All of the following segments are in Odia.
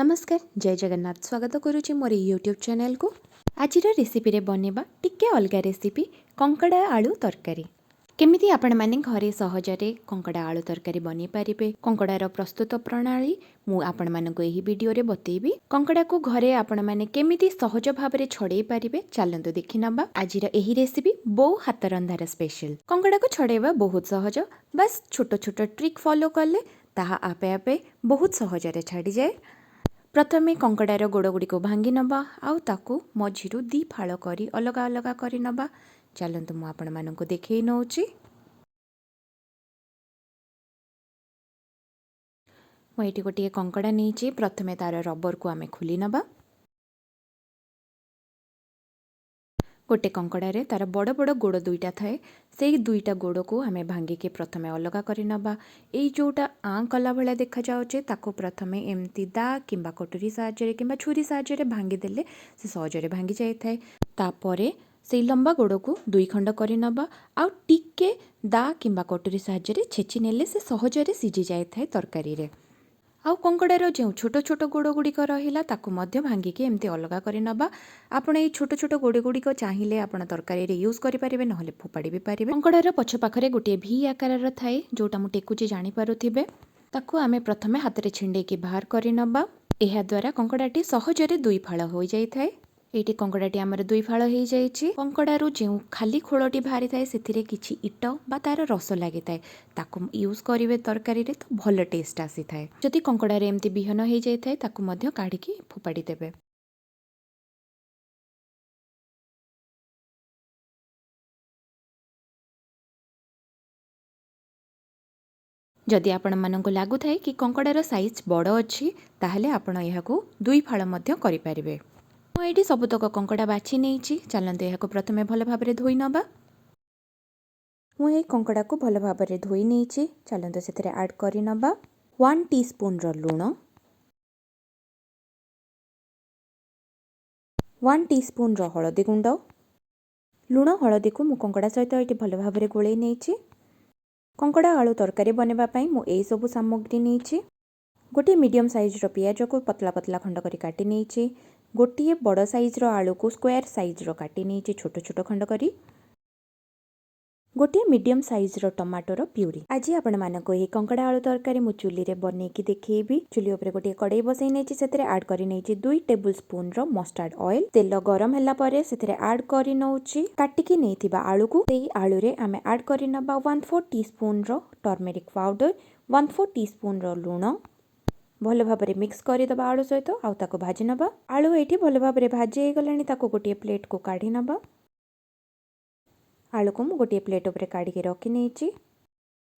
ନମସ୍କାର, ଜୟ ଜଗନ୍ନାଥ। ସ୍ୱାଗତ କରୁଛି ମୋର ୟୁଟ୍ୟୁବ୍ ଚ୍ୟାନେଲକୁ। ଆଜିର ରେସିପିରେ ବନେଇବା ଟିକେ ଅଲଗା ରେସିପି, କଙ୍କଡ଼ା ଆଳୁ ତରକାରୀ। କେମିତି ଆପଣମାନେ ଘରେ ସହଜରେ କଙ୍କଡ଼ା ଆଳୁ ତରକାରୀ ବନେଇ ପାରିବେ, କଙ୍କଡ଼ାର ପ୍ରସ୍ତୁତ ପ୍ରଣାଳୀ ମୁଁ ଆପଣମାନଙ୍କୁ ଏହି ଭିଡ଼ିଓରେ ବତେଇବି। କଙ୍କଡ଼ାକୁ ଘରେ ଆପଣମାନେ କେମିତି ସହଜ ଭାବରେ ଛଡ଼େଇ ପାରିବେ, ଚାଲନ୍ତୁ ଦେଖିନେବା ଆଜିର ଏହି ରେସିପି, ବୋଉ ହାତ ରନ୍ଧାର ସ୍ପେଶାଲ। କଙ୍କଡ଼ାକୁ ଛଡ଼େଇବା ବହୁତ ସହଜ। ବାସ୍, ଛୋଟ ଛୋଟ ଟ୍ରିକ୍ ଫଲୋ କଲେ ତାହା ଆପେ ଆପେ ବହୁତ ସହଜରେ ଛାଡ଼ିଯାଏ। ପ୍ରଥମେ କଙ୍କଡ଼ାର ଗୋଡ଼ ଗୁଡ଼ିକୁ ଭାଙ୍ଗି ନେବା ଆଉ ତାକୁ ମଝିରୁ ଦୁଇ ଫାଳ କରି ଅଲଗା ଅଲଗା କରି ନେବା। ଚାଲନ୍ତୁ, ମୁଁ ଆପଣମାନଙ୍କୁ ଦେଖେଇ ନେଉଛି। ମୁଁ ଏଇଠି ଗୋଟିଏ କଙ୍କଡ଼ା ନେଇଛି। ପ୍ରଥମେ ତା'ର ରବରକୁ ଆମେ ଖୋଲି ନେବା। ଗୋଟେ କଙ୍କଡ଼ାରେ ତା'ର ବଡ଼ ବଡ଼ ଗୋଡ଼ ଦୁଇଟା ଥାଏ। ସେଇ ଦୁଇଟା ଗୋଡ଼କୁ ଆମେ ଭାଙ୍ଗିକି ପ୍ରଥମେ ଅଲଗା କରି ନେବା। ଏଇ ଯେଉଁଟା ଆଁ କଲା ଭଳିଆ ଦେଖାଯାଉଛି, ତାକୁ ପ୍ରଥମେ ଏମିତି ଦା କିମ୍ବା କଟୁରୀ ସାହାଯ୍ୟରେ କିମ୍ବା ଛୁରୀ ସାହାଯ୍ୟରେ ଭାଙ୍ଗିଦେଲେ ସେ ସହଜରେ ଭାଙ୍ଗି ଯାଇଥାଏ। ତାପରେ ସେଇ ଲମ୍ବା ଗୋଡ଼କୁ ଦୁଇ ଖଣ୍ଡ କରିନେବା ଆଉ ଟିକେ ଦା କିମ୍ବା କଟୁରୀ ସାହାଯ୍ୟରେ ଛେଚି ନେଲେ ସେ ସହଜରେ ସିଝି ଯାଇଥାଏ ତରକାରୀରେ। ଆଉ କଙ୍କଡ଼ାର ଯେଉଁ ଛୋଟ ଛୋଟ ଗୋଡ଼ ଗୁଡ଼ିକ ରହିଲା, ତାକୁ ମଧ୍ୟ ଭାଙ୍ଗିକି ଏମିତି ଅଲଗା କରି ନେବା। ଆପଣ ଏଇ ଛୋଟ ଛୋଟ ଗୋଡ଼ ଗୁଡ଼ିକ ଚାହିଁଲେ ଆପଣ ତରକାରୀରେ ୟୁଜ୍ କରିପାରିବେ, ନହେଲେ ଫୋପାଡ଼ି ବି ପାରିବେ। କଙ୍କଡ଼ାର ପଛ ପାଖରେ ଗୋଟିଏ ଭି ଆକାରର ଥାଏ, ଯେଉଁଟା ମୁଁ ଟେକୁଛି ଜାଣିପାରୁଥିବେ। ତାକୁ ଆମେ ପ୍ରଥମେ ହାତରେ ଛିଣ୍ଡେଇକି ବାହାର କରିନେବା। ଏହାଦ୍ୱାରା କଙ୍କଡ଼ାଟି ସହଜରେ ଦୁଇ ଫାଳ ହୋଇଯାଇଥାଏ। ଏଇଠି କଙ୍କଡ଼ାଟି ଆମର ଦୁଇ ଫାଳ ହେଇଯାଇଛି। କଙ୍କଡ଼ାରୁ ଯେଉଁ ଖାଲି ଖୋଳଟି ବାହାରିଥାଏ, ସେଥିରେ କିଛି ଇଟ ବା ତା'ର ରସ ଲାଗିଥାଏ। ତାକୁ ୟୁଜ୍ କରିବେ ତରକାରୀରେ ତ ଭଲ ଟେଷ୍ଟ ଆସିଥାଏ। ଯଦି କଙ୍କଡ଼ାରେ ଏମିତି ବିହନ ହେଇଯାଇଥାଏ, ତାକୁ ମଧ୍ୟ କାଢ଼ିକି ଫୋପାଡ଼ି ଦେବେ। ଯଦି ଆପଣମାନଙ୍କୁ ଲାଗୁଥାଏ କି କଙ୍କଡ଼ାର ସାଇଜ୍ ବଡ଼ ଅଛି, ତାହେଲେ ଆପଣ ଏହାକୁ ଦୁଇ ଫାଳ ମଧ୍ୟ କରିପାରିବେ। ମୁଁ ଏଇଠି ସବୁତକ କଙ୍କଡ଼ା ବାଛି ନେଇଛି। ଚାଲନ୍ତୁ, ଏହାକୁ ପ୍ରଥମେ ଭଲ ଭାବରେ ଧୋଇ ନେବା। ମୁଁ ଏହି କଙ୍କଡ଼ାକୁ ଭଲ ଭାବରେ ଧୋଇ ନେଇଛି। ଚାଲନ୍ତୁ, ସେଥିରେ ଆଡ଼୍ କରିନେବା 1 ଟି ସ୍ପୁନ୍ର ଲୁଣ, 1 ଟି ସ୍ପୁନ୍ର ହଳଦୀ ଗୁଣ୍ଡ। ଲୁଣ ହଳଦୀକୁ ମୁଁ କଙ୍କଡ଼ା ସହିତ ଏଇଠି ଭଲ ଭାବରେ ଗୋଳେଇ ନେଇଛି। କଙ୍କଡ଼ା ଆଳୁ ତରକାରୀ ବନେଇବା ପାଇଁ ମୁଁ ଏଇସବୁ ସାମଗ୍ରୀ ନେଇଛି। ଗୋଟିଏ ମିଡ଼ିୟମ୍ ସାଇଜ୍ର ପିଆଜକୁ ପତଳା ପତଳା ଖଣ୍ଡ କରି କାଟି ନେଇଛି। ଗୋଟିଏ ବଡ଼ ସାଇଜ୍ର ଆଳୁକୁ ସ୍କୋୟାର ସାଇଜ୍ର କାଟି ନେଇଛି, ଛୋଟ ଛୋଟ ଖଣ୍ଡ କରି। ଗୋଟିଏ ମିଡ଼ିୟମ୍ ସାଇଜ୍ର ଟମାଟୋର ପ୍ୟୁରି। ଆଜି ଆପଣମାନଙ୍କୁ ଏହି କଙ୍କଡ଼ା ଆଳୁ ତରକାରୀ ମୁଁ ଚୁଲିରେ ବନେଇକି ଦେଖେଇବି। ଚୁଲି ଉପରେ ଗୋଟିଏ କଡ଼େଇ ବସେଇ ନେଇଛି। ସେଥିରେ ଆଡ଼୍ କରି ନେଇଛି 2 ଟେବୁଲ ସ୍ପୁନ୍ର ମଷ୍ଟାର୍ଡ଼ ଅଏଲ୍। ତେଲ ଗରମ ହେଲା ପରେ ସେଥିରେ ଆଡ଼୍ କରି ନେଉଛି କାଟିକି ନେଇଥିବା ଆଳୁକୁ। ସେଇ ଆଳୁରେ ଆମେ ଆଡ଼୍ କରି ନେବା 1/4 ଟି ସ୍ପୁନ୍ର ଟର୍ମେରିକ୍ ପାଉଡ଼ର, 1/4 ଟି ସ୍ପୁନ୍ର ଲୁଣ। ଭଲ ଭାବରେ ମିକ୍ସ କରିଦେବା ଆଳୁ ସହିତ ଆଉ ତାକୁ ଭାଜି ନେବା। ଆଳୁ ଏଇଠି ଭଲ ଭାବରେ ଭାଜି ହେଇଗଲାଣି। ତାକୁ ଗୋଟିଏ ପ୍ଲେଟ୍କୁ କାଢ଼ି ନେବା। ଆଳୁକୁ ମୁଁ ଗୋଟିଏ ପ୍ଲେଟ୍ ଉପରେ କାଢ଼ିକି ରଖିନେଇଛି।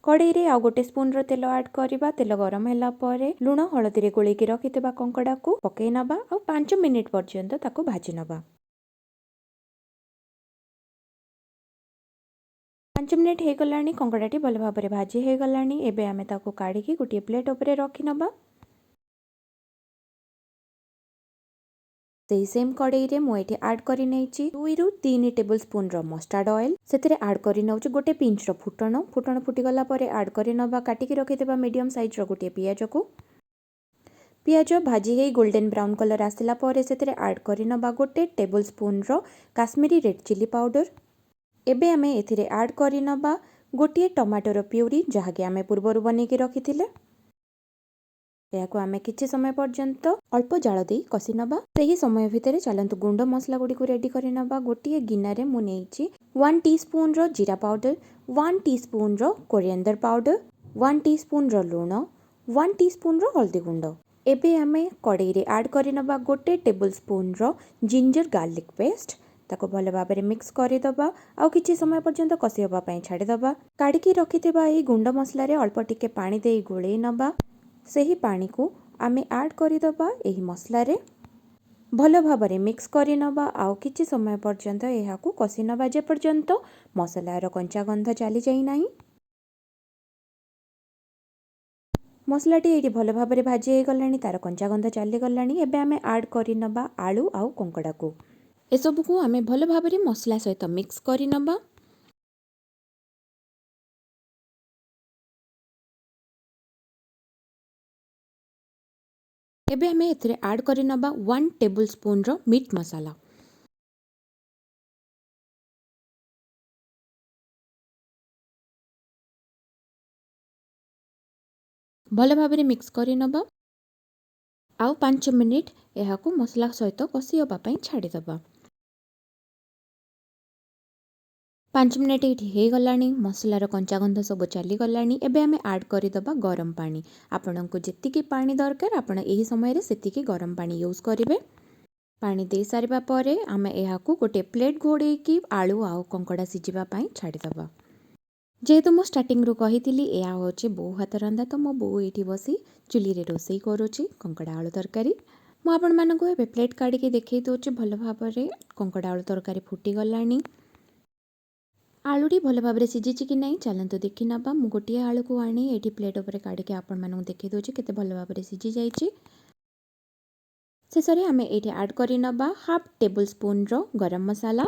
କଡ଼େଇରେ ଆଉ ଗୋଟେ ସ୍ପୁନ୍ର ତେଲ ଆଡ଼୍ କରିବା। ତେଲ ଗରମ ହେଲା ପରେ ଲୁଣ ହଳଦୀରେ ଗୋଳେଇକି ରଖିଥିବା କଙ୍କଡ଼ାକୁ ପକାଇ ନେବା ଆଉ 5 ମିନିଟ୍ ପର୍ଯ୍ୟନ୍ତ ତାକୁ ଭାଜି ନେବା। 5 ମିନିଟ୍ ହେଇଗଲାଣି। କଙ୍କଡ଼ାଟି ଭଲ ଭାବରେ ଭାଜି ହେଇଗଲାଣି। ଏବେ ଆମେ ତାକୁ କାଢ଼ିକି ଗୋଟିଏ ପ୍ଲେଟ୍ ଉପରେ ରଖିନେବା। ସେଇ ସେମ୍ କଡ଼େଇରେ ମୁଁ ଏଠି ଆଡ଼୍ କରି ନେଇଛି 2ରୁ 3 ଟେବୁଲ ସ୍ପୁନ୍ର ମଷ୍ଟାର୍ଡ଼ ଅଏଲ୍। ସେଥିରେ ଆଡ଼୍ କରି ନେଉଛି ଗୋଟେ ପିଞ୍ଚର ଫୁଟଣ। ଫୁଟଣ ଫୁଟିଗଲା ପରେ ଆଡ଼୍ କରି ନେବା କାଟିକି ରଖିଥିବା ମିଡ଼ିୟମ୍ ସାଇଜ୍ର ଗୋଟିଏ ପିଆଜକୁ। ପିଆଜ ଭାଜି ହେଇ ଗୋଲ୍ଡେନ୍ ବ୍ରାଉନ୍ କଲର୍ ଆସିଲା ପରେ ସେଥିରେ ଆଡ଼୍ କରି ନେବା ଗୋଟେ ଟେବୁଲ ସ୍ପୁନ୍ର କାଶ୍ମୀରୀ ରେଡ଼୍ ଚିଲି ପାଉଡ଼ର। ଏବେ ଆମେ ଏଥିରେ ଆଡ଼୍ କରିନେବା ଗୋଟିଏ ଟମାଟୋର ପ୍ୟୁରି, ଯାହାକି ଆମେ ପୂର୍ବରୁ ବନେଇକି ରଖିଥିଲେ। ଏହାକୁ ଆମେ କିଛି ସମୟ ପର୍ଯ୍ୟନ୍ତ ଅଳ୍ପ ଜାଳ ଦେଇ କଷି ନେବା। ସେହି ସମୟ ଭିତରେ ଚାଲନ୍ତୁ, ଗୁଣ୍ଡ ମସଲା ଗୁଡ଼ିକୁ ରେଡ଼ି କରିନେବା। ଗୋଟିଏ ଗିନାରେ ମୁଁ ନେଇଛି 1 ଟି ସ୍ପୁନ୍ର ଜିରା ପାଉଡ଼ର, 1 ଟି ସ୍ପୁନ୍ର କୋରିଆଣ୍ଡର ପାଉଡ଼ର, 1 ଟି ସ୍ପୁନ୍ର ଲୁଣ, 1 ଟି ସ୍ପୁନ୍ର ହଳଦୀ ଗୁଣ୍ଡ। ଏବେ ଆମେ କଡ଼େଇରେ ଆଡ଼୍ କରିନେବା ଗୋଟେ ଟେବୁଲ ସ୍ପୁନ୍ର ଜିଞ୍ଜର ଗାର୍ଲିକ୍ ପେଷ୍ଟ। ତାକୁ ଭଲ ଭାବରେ ମିକ୍ସ କରିଦେବା ଆଉ କିଛି ସମୟ ପର୍ଯ୍ୟନ୍ତ କଷି ହେବା ପାଇଁ ଛାଡ଼ିଦେବା। କାଢ଼ିକି ରଖିଥିବା ଏହି ଗୁଣ୍ଡ ମସଲାରେ ଅଳ୍ପ ଟିକେ ପାଣି ଦେଇ ଗୋଳେଇ ନେବା। ସେହି ପାଣିକୁ ଆମେ ଆଡ଼୍ କରିଦେବା ଏହି ମସଲାରେ। ଭଲ ଭାବରେ ମିକ୍ସ କରିନେବା ଆଉ କିଛି ସମୟ ପର୍ଯ୍ୟନ୍ତ ଏହାକୁ କଷି ନେବା, ଯେପର୍ଯ୍ୟନ୍ତ ମସଲାର କଞ୍ଚା ଗନ୍ଧ ଚାଲିଯାଇନାହିଁ। ମସଲାଟି ଏଇଠି ଭଲ ଭାବରେ ଭାଜି ହେଇଗଲାଣି, ତା'ର କଞ୍ଚା ଗନ୍ଧ ଚାଲିଗଲାଣି। ଏବେ ଆମେ ଆଡ଼୍ କରିନେବା ଆଳୁ ଆଉ କଙ୍କଡ଼ାକୁ। ଏସବୁକୁ ଆମେ ଭଲ ଭାବରେ ମସଲା ସହିତ ମିକ୍ସ କରିନେବା। ଏବେ ଆମେ ଏଥିରେ ଆଡ଼୍ କରିନେବା 1 ଟେବୁଲ୍ ସ୍ପୁନ୍ର ମିଟ୍ ମସଲା। ଭଲ ଭାବରେ ମିକ୍ସ କରିନେବା ଆଉ 5 ମିନିଟ୍ ଏହାକୁ ମସଲା ସହିତ କଷି ହେବା ପାଇଁ ଛାଡ଼ିଦେବା। 5 ମିନିଟ୍ ଏଇଠି ହେଇଗଲାଣି, ମସଲାର କଞ୍ଚା ଗନ୍ଧ ସବୁ ଚାଲିଗଲାଣି। ଏବେ ଆମେ ଆଡ଼୍ କରିଦେବା ଗରମ ପାଣି। ଆପଣଙ୍କୁ ଯେତିକି ପାଣି ଦରକାର, ଆପଣ ଏହି ସମୟରେ ସେତିକି ଗରମ ପାଣି ୟୁଜ୍ କରିବେ। ପାଣି ଦେଇସାରିବା ପରେ ଆମେ ଏହାକୁ ଗୋଟିଏ ପ୍ଲେଟ୍ ଘୋଡ଼େଇକି ଆଳୁ ଆଉ କଙ୍କଡ଼ା ସିଝିବା ପାଇଁ ଛାଡ଼ିଦେବା। ଯେହେତୁ ମୁଁ ଷ୍ଟାର୍ଟିଂରୁ କହିଥିଲି, ଏହା ହେଉଛି ବୋଉ ହାତ ରନ୍ଧା, ତ ମୋ ବୋଉ ଏଇଠି ବସି ଚୁଲିରେ ରୋଷେଇ କରୁଛି କଙ୍କଡ଼ା ଆଳୁ ତରକାରୀ। ମୁଁ ଆପଣମାନଙ୍କୁ ଏବେ ପ୍ଲେଟ୍ କାଢ଼ିକି ଦେଖାଇ ଦେଉଛି। ଭଲ ଭାବରେ କଙ୍କଡ଼ା ଆଳୁ ତରକାରୀ ଫୁଟିଗଲାଣି। ଆଳୁଟି ଭଲ ଭାବରେ ସିଝିଛି କି ନାହିଁ, ଚାଲନ୍ତୁ ଦେଖିନେବା। ମୁଁ ଗୋଟିଏ ଆଳୁକୁ ଆଣି ଏଇଠି ପ୍ଲେଟ୍ ଉପରେ କାଢ଼ିକି ଆପଣମାନଙ୍କୁ ଦେଖାଇ ଦେଉଛି କେତେ ଭଲ ଭାବରେ ସିଝି ଯାଇଛି। ଶେଷରେ ଆମେ ଏଇଠି ଆଡ଼୍ କରିନେବା ହାଫ୍ ଟେବୁଲ୍ ସ୍ପୁନ୍ର ଗରମ ମସଲା,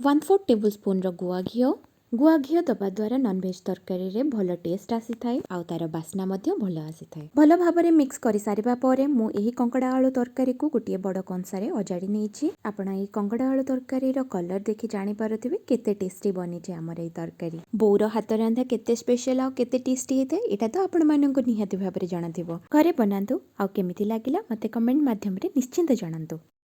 1/4 ଟେବୁଲ୍ ସ୍ପୁନ୍ର ଗୁଆ ଘିଅ। ଗୁଆ ଘିଅ ଦେବା ଦ୍ୱାରା ନନଭେଜ୍ ତରକାରୀରେ ଭଲ ଟେଷ୍ଟ ଆସିଥାଏ ଆଉ ତା'ର ବାସ୍ନା ମଧ୍ୟ ଭଲ ଆସିଥାଏ। ଭଲ ଭାବରେ ମିକ୍ସ କରିସାରିବା ପରେ ମୁଁ ଏହି କଙ୍କଡ଼ା ଆଳୁ ତରକାରୀକୁ ଗୋଟିଏ ବଡ଼ କଂସାରେ ଅଜାଡ଼ି ନେଇଛି। ଆପଣ ଏହି କଙ୍କଡ଼ା ଆଳୁ ତରକାରୀର କଲର୍ ଦେଖି ଜାଣିପାରୁଥିବେ କେତେ ଟେଷ୍ଟି ବନିଛି ଆମର ଏହି ତରକାରୀ। ବୋଉର ହାତ ରନ୍ଧା କେତେ ସ୍ପେଶାଲ ଆଉ କେତେ ଟେଷ୍ଟି ହେଇଥାଏ, ଏଇଟା ତ ଆପଣମାନଙ୍କୁ ନିହାତି ଭାବରେ ଜଣାଥିବ। ଘରେ ବନାନ୍ତୁ ଆଉ କେମିତି ଲାଗିଲା, ମୋତେ କମେଣ୍ଟ ମାଧ୍ୟମରେ ନିଶ୍ଚିନ୍ତ ଜଣାନ୍ତୁ।